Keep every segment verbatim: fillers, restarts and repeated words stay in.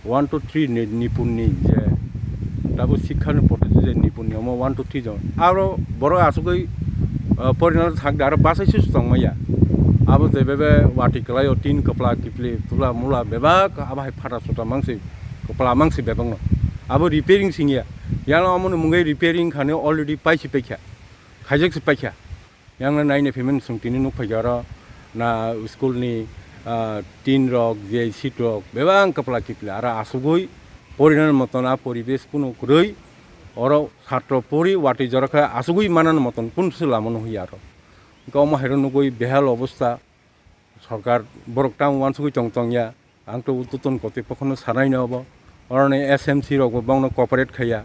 One to three ni, nipun ni je tabuk sikha ni poddhoti je nipun ni omo one to three jong. Aro borok asugwi, ah, porinal thakde aro basai se tongmaya. Abo je bebe wati kwlaio tin kwpla kipli tula mula bebak abo hai phata suta mangsi kwpla mangsi bebak no. Abo repairing singya. Yang omo ni mungwi repairing khani already paisi paikha. Khaijak se paikha. Yang na naina phaimani chwng tini nuk phaikha oro na school ni, ah, tin rok, J I C rok, bebak kwpla kipli aro asugwi porinani moton a poribesh kunu kwrwi oro satro pori watwi jora khe asugwi manani moton kun se lama no hwnwi aro. Hwnkhe omo hairo nugwi behal obostha. Sorkar borok tamo uansugwi tong tongya, ang to udutton kotwi pokhorno sanai no obo. Oroni S M C rok bo bongno cooperate khaiya.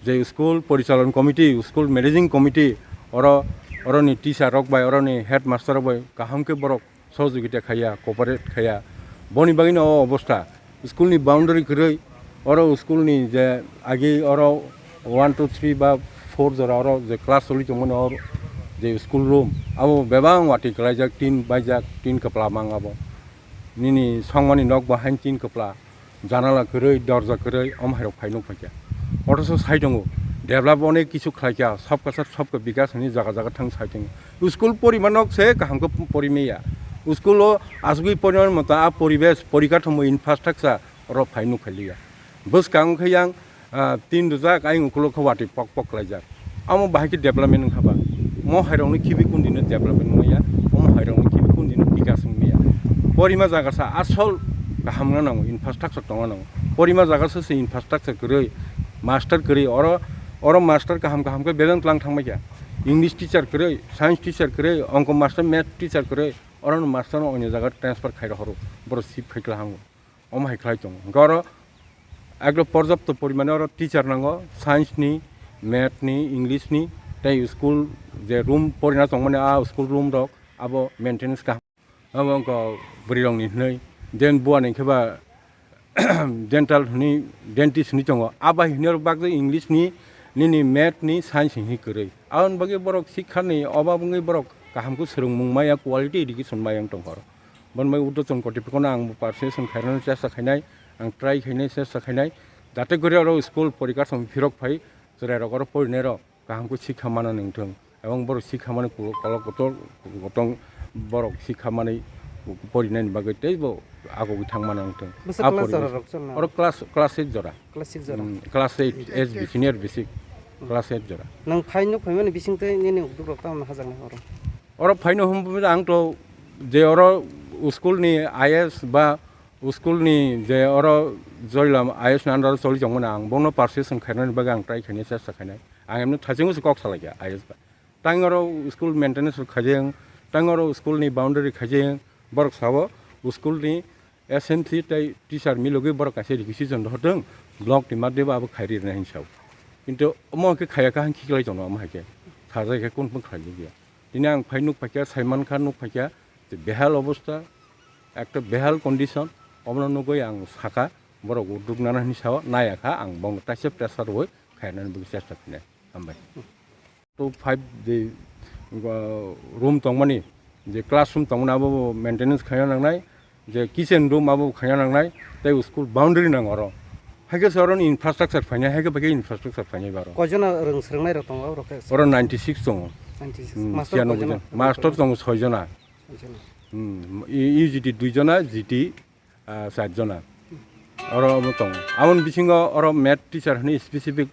Je school porichalon committee, school managing committee, oro, oroni teacher rok bai, oroni headmaster rok bai kaham khe borok sohojogita khaiya, cooperate khaiya. Boni bagwino o obostha. School ni boundary kwrwi, oro school ni je agi oro one, two, three ba four jora oro je class choli tongmani oro je school room abo bebak watwi kwlaijak, tin baijak, tin kwpla mang abo. Nini songmani nok bo hain tin kwpla, janala kwrwi, dorja kwrwi, omo hairok phai nuk phaikha. Othoso sai tongo, develop onek kisu khlaikha, sabka sat sabka bikas hinwi jaga jaga thang sai tongo. School porima nok se kaham khe porimaya. School o asugwi porimani moto a poribesh, porikathomo, infrastructure, oro phai nuk phailiya. Bwskang wngkha yang, ah, tin rwjak ayang ukulok khe watwi pok pok khlaijak. Amo bahai khe development wngkha ba? Mo hairokno khibi kundino development wngmaya, omo hairokno khibi kundino bikas wngmaya. Porima jaga sa asol kaham wngna nango, infrastructure tongna nango. Porima jaga sa se infrastructure kwrwi, master kwrwi, oro, oro master kaham kaham khe bedeng tlang thangbaikha. English teacher kwrwi, science teacher kwrwi, ongko master, math teacher kwrwi, orono master no onyo jaga transfer khai rohoro, borok sip khai kla hango. Omo hai khlai tongo. Hwnkhe oro ekdom porjapto porimani oro teacher nango, science ni, math ni, English ni, tei school je room porina tongmani a school room rok abo maintenance kaham. Abo wngkha bwrwi rok ni hwnwi, then buani khe ba dental hwnwi, dentist hwnwi tongo. Abo hai hwnwi rok bagwi English ni, nini math ni, science ni hwnwi kwrwi. Aboni bagwi borok sikha ni obab wngwi borok kaham khe swrwngmung maya, quality education maya wng tongkha oro. Boni bai uddo chwng kotipikhono ang bo participation khairoknani chesta khainai, ang try khainai, chesta khainai, jate gori oro school porikha thang phirok phai, chwrairok oro porinairok kaham khe sikha mana nangthung, ebong borok sikha mani kolo-, kolok kotor, gotong borok sikha mani porinaini bagwi teibo agogwi thang mana nangthung. Bwsa A class poribes. Jora rok chwlna? Oro class, class eight jora. Class six jora? Hmm, class eight, S B, senior basic, class eight jora. Nwng phai nuk phaimani bisingtwi nini uduk rok tamo hajaknai oro? Oro phaino hwnba ang to je oro school ni I S ba school ni je oro Joylam I S ni under o choli tongmani ang bono participation khainani bagwi ang try khainai chesta khainai. Ang emno thaichungo se kok salaikha I S ba. Tang oro school maintenance rok khaijeng, tang oro school ni boundary khaijeng, borok sao school ni S M C tei teacher milogwi borok kaisa requisition rohortwng, block ni madhyamo abo khairi rwnai hinwi sao. Kintu omo khe khaya kha hwn khiklai tongo omo hai khe. Sajai khe kun kun khlai liya. Tini ang phai nuk phaikha, saimankha nuk phaikha, je behal obostha, ekta behal condition, omono nugwi ang sakha, borok uduk nana hinwi sao, naya kha, ang bono taisa pressure rwui khainani bagwi chesta khainai. Hambai. To five je, uh, room tongmani, je classroom tongmani abo maintenance khaina nangnai, je kitchen room abo khaina nangnai, tei school boundary nang oro. Haikhe se oro infrastructure phainai, haikhe baikhe infrastructure phainai baro. Koijona rwng swrwngnairok tongo oro khe? Oro ninety six tongo. Ninety six. Hmm, master siyanoboi koijona? Jon. Master tongo soi jona. Soi jona. Hmm, i-, U G T dui jona, G T, ah, char jona. Oro omo tongo. Aboni bisingo oro math teacher hwnwi specific